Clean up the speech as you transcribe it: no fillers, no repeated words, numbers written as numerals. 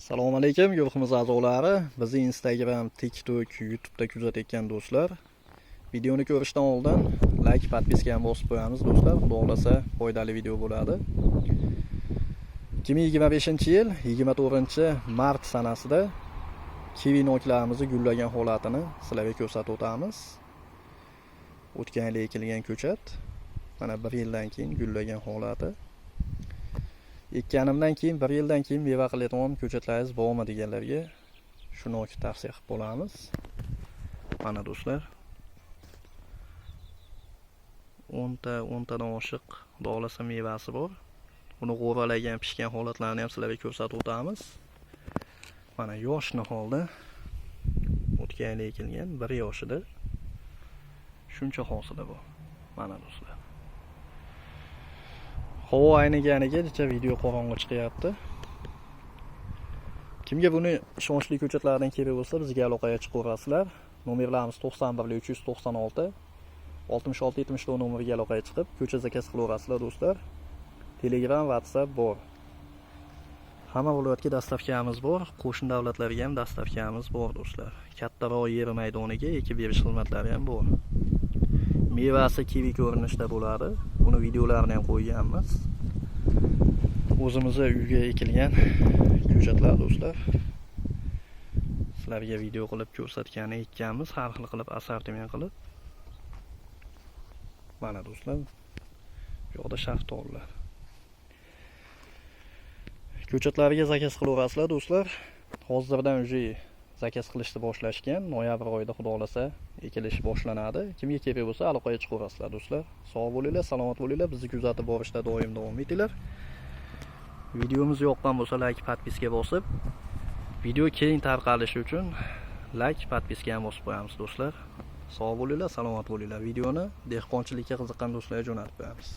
Assalomu alaykum, guruhimiz a'zolari, bizni Instagram, TikTok, YouTube'da kuzatayotgan do'stlar. Videoni ko'rishdan oldin like, подписка ham bosib qo'yamiz, do'stlar. Xudo xohlasa, foydali video bo'ladi. 2025-yil 24-mart sanasida kivi noklarimizni gullagan holatini sizlarga ko'rsatib o'tamiz. O'tgan yil ekilgan ko'chat mana bir yildan keyin gullagan holati. Ekkanimdan keyin bir yildan keyin meva qiladigan ko'chatlaringiz bormi deganlarga shu nokni tavsiya qilib qolamiz. Mana, do'stlar, 10 ta, 10 tadan oshiq, xudo xohlasa, mevasi bor. Buni g'o'ralagan, pishgan holatlarini ham sizlarga ko'rsatib o'tamiz. Mana, yosh niholda, o'tgan yil ekilgan, bir yoshida shuncha hosili bor. Mana, do'stlar, havo ayniganiga video qorong'i chiqyapti. Kimga buni ishonchli ko'chatlardan kerak bo'lsa, bizga aloqaga chiqaverasizlar. Nomerlarimiz 91 396 66 74 nomeriga aloqaga chiqib, ko'chat zakaz qilaverasizlar, do'stlar. Telegram, WhatsApp bor. Hamma viloyatga доставка miz bor, qo'shni davlatlarga ham доставка miz bor, do'stlar. Kattaroq yer maydoniga ekib berish xizmatlari ham bor. Mevasi kivi ko'rinishda bo'ladi. Buni videolarini ham qo'yganmiz. O'zimizni uyga ekilgan ko'chatlar, do'stlar. Sizlarga video qilib ko'rsatgani ekkanmiz, har xil qilib, assortiment qilib. Mana, do'stlar, bu yoqda shaftolilar. Ko'chatlarga zakaz qilaverasizlar, do'stlar. Hozirdan уже zakaz qilishni boshlashgan. Noyabr oyida, xudo xohlasa, ekilish boshlanadi. Kimga kerak bo'lsa, aloqaga chiqaverasizlar, do'stlar. Sog' bo'linglar, salomat bo'linglar. Bizni kuzatib borishda doim davom etinglar. Videomiz yoqqan bo'lsa, like, подписка bosib, video keng tarqalishi uchun like, подписка ham bosib qo'yamiz, do'stlar. Sog' bo'linglar, salomat bo'linglar. Videoni dehqonchilikka qiziqqan do'stlarga jo'natib qo'yamiz.